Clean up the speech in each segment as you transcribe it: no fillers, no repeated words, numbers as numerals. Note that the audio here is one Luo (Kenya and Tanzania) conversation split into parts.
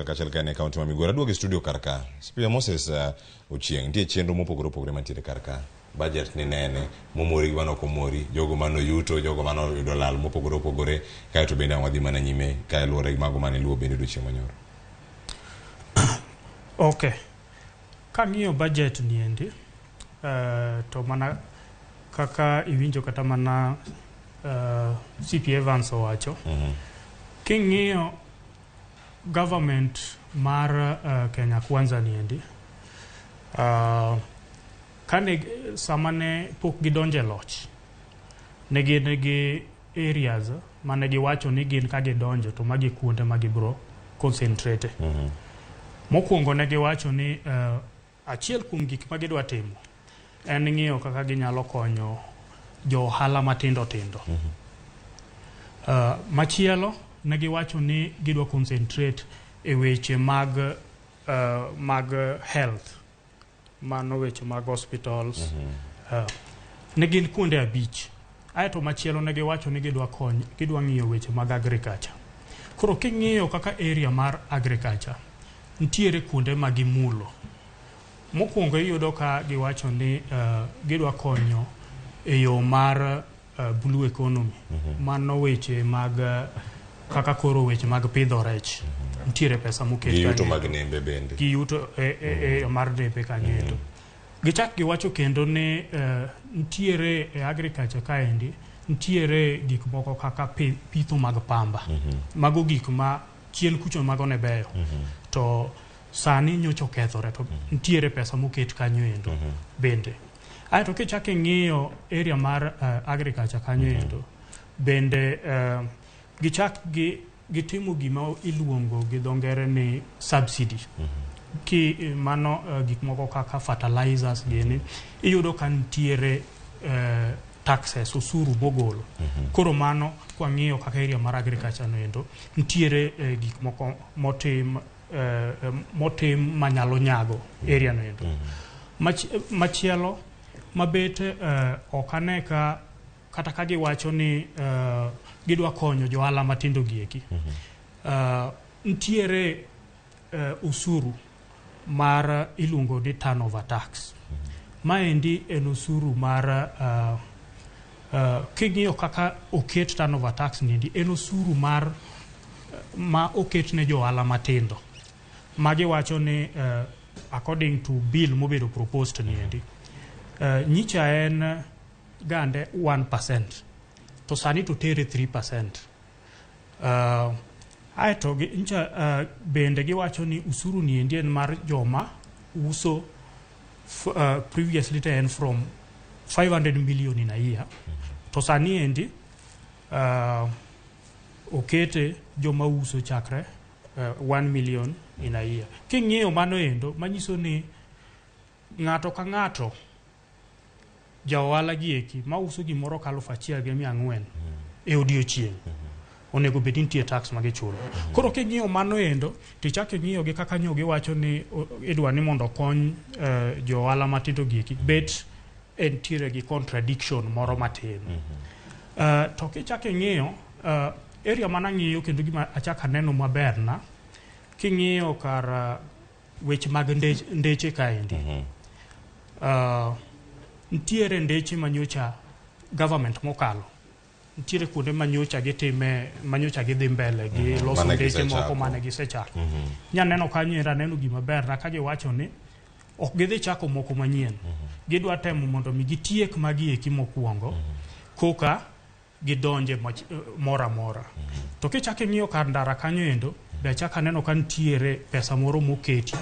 Kachiel ka en e kaunti ma Migori. Aduogo e studio kar ka. Speaker Moses Ochieng, nitie chenro mopogore opogore mantiere kar ka. Budget ni nene, momori gi mane ok omori, jogo mane oyuto, jogo mane oyudo lal mopogore opogore, kaeto bende ang' wadhi mana nyime ka luwore gi mago mane iluwo bende odiochieng' manyoro. Okay. Kang'iyo budget ni endi, to mana kaka iwinjo kata mana CP Evans owacho, king'iyo government mar Kenya Kwanza ni endi, kane sama ne pok gidonjo e loch, ne gin gi areas mane giwacho ni gin ka gidonjo to magi kuonde ma gibro concentrate. Mokwongo ne giwacho ni achiel kuom gik ma gidwa timo en ng'iyo kaka ginyalo konyo jo ohala matindo tindo. Machielo ne giwacho ni gidwa concentrate e weche mag health, mano weche mag hospitals. Ne gin kuonde 5. Aeto machielo ne giwacho ni gidwa kony, gidwa ng'iyo weche mag agriculture. Koro king'iyo kaka area mar agriculture, nitiere kuonde ma gimulo. Mokwongo iyudo ka giwacho ni gidwa konyo e yo mar blue economy. Mano weche mag kaka koro weche mag pidho rech. Nitiere pesa moket Gi yuto kanyo. mag nembe bende. Gi yuto e mar nembe kanyo endo. Gichak giwacho kendo ni nitiere e agriculture kaendi, nitiere gik moko kaka pitho mag pamba. Mago gik ma chien kucho mago ne beyo. To sani nyocha okethore to nitiere pesa moket kanyo endo bende. Aeto kichako ing'iyo area mar agriculture kanyo endo, bende gichak gitimo gima iluongo gi dho ngere ni subsidy. Ki mano gik moko kaka fertilizers gini, iyudo ka nitiere taxes, osuru mogolo. Koro mano kwang'iyo kaka area mar agriculture no endo, nitiere gik moko motim manyalo nyago area no endo. Machielo mabet ok ane ka kata ka giwacho ni gidwa konyo jo ohala matindo gieki. Nitiere usuru mar iluongo ni turnover tax. Maendi en osuru mar king'iyo kaka oket turnover tax niendi, en osuru mar ma oket ne jo ohala matindo. Magiwacho ni according to bill mobedo proposed niendi, nyicha en gande 1% to sani to tere 3%. Aeto nyicha bende giwacho ni usuru niendi en mar joma uso previously to en from 500 million in a year. To sani endi okete joma uso chakre 1 million in a year. King'iyo mano endo, manyiso ni ng'ato ka ng'ato ja ohala gieki ma uso gimoro ka 1400 e odiochieng' onego bed ni nitie tax ma gichulo. Koro king'iyo mano endo, tichak ing'iyo gi kaka nyo giwacho ni idwa ni mondo okony jo ohala matindo gieki, bet entiere gi contradiction moro matin. To kichak ing'iyo area mana ng'iyo kendo gima achak aneno maber na, king'iyo kar weche mag ndeche kaendi. Nitiere ndeche manyocha government mokalo, nitiere kuonde manyocha gitime, manyocha gidhi mbele gi loso Mane ndeche moko gisechako. mane gisechako. Nyaneno kanyo ero aneno gima ber na ka giwacho ni ok gidhi chako moko manyien. Gidwa temo mondo mi gitiek magi eki mokwongo, koka gidonje moro amora. To kichako ing'iyo kar ndara kanyo endo, be achako aneno ka nitiere pesa moro moketi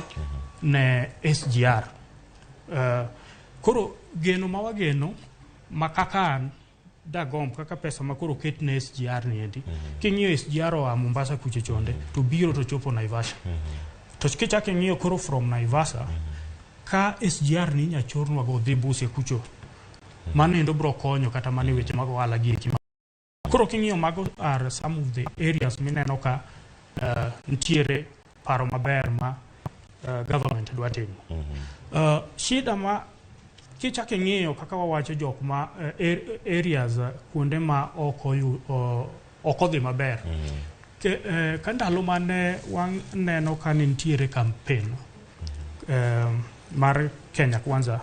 ne SGR. Koro geno ma wageno ma kaka an dagomb kaka pesa ma koro oket ne SGR ni endi. King'iyo SGR oa Mombasa kucho chonde, to biro to chopo Naivasha. To kichako ing'iyo koro from Naivasha, ka SGR ni inya chornwa go dhi Busia kucho. Mano endo bro konyo kata mana e weche mag ohala gi eki. Koro king'iyo mago are some of the areas mineno ka nitiere paro maber ma government dwa timo. Shida ma kichako ing'iyo kaka wawacho jok ma areas kuonde ma ok odhi maber. Ka ndalo mane waneno ka ne nitiere campaign mar Kenya Kwanza,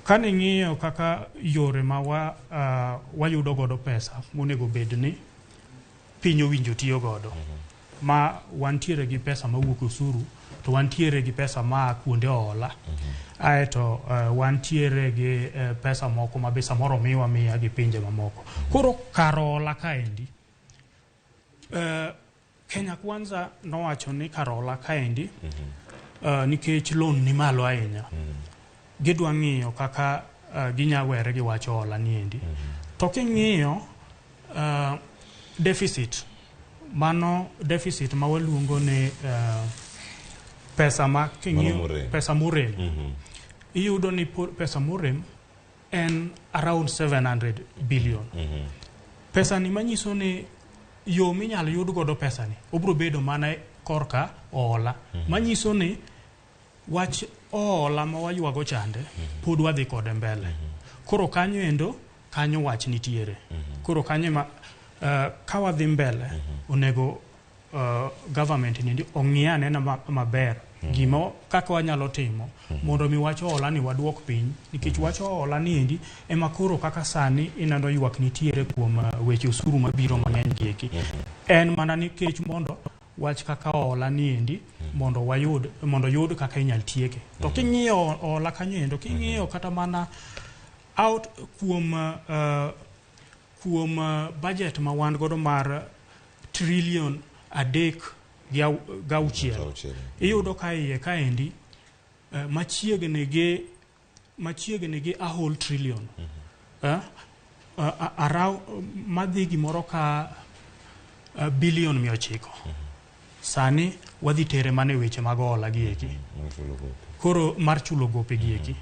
kane ing'iyo kaka yore ma wayudo godo pesa monego bed ni piny owinjo tiyo godo, ma wantiere gi pesa mawuok e osuru, to wantiere gi pesa maa kuonde hola, aeto wantiere gi pesa moko ma be samoro miwa miya gi pinje mamoko. Koro kar hola kaendi, Kenya Kwanza nowacho ni kar hola kaendi, nikech loan ni malo ahinya, gidwa ng'iyo kaka ginya were gi wach hola niendi. To king'iyo deficit, mano deficit ma waluongo ni pesa ma king'iyo Mano morem. Pesa morem, iyudo ni pesa morem en around 700 billion. Pesa ni manyiso ni yo minyalo yud godo pesa ni obiro bedo mana korka hola. Manyiso ni wach hola ma waywago chande pod wadhi kode mbele. Koro kanyo endo kanyo wach nitiere. Koro kanyo ema ka wadhi mbele onego government ni ong'i anena maber gima kaka wanyalo timo mondo mi wach hola ni waduok piny, nikech wach hola ni endi ema koro kaka sani ineno ywak nitiere kuom weche osuru mabiro mang'eny gi eki. En mana nikech mondo wach kaka hola ni endi mondo wayud, mondo yud kaka inyal tieke. To king'iyo hola kanyo endo, king'iyo kata mana out kuom budget ma wan godo mar trillion 3.6, Auchiel. iyudo ka iye kaendi machiegni gi a whole trillion, around madhi gimoro ka billion 900, sani wadhi tere mana e weche mag hola gi eki. Mar chulo gope. Koro mar chulo gope gi eki.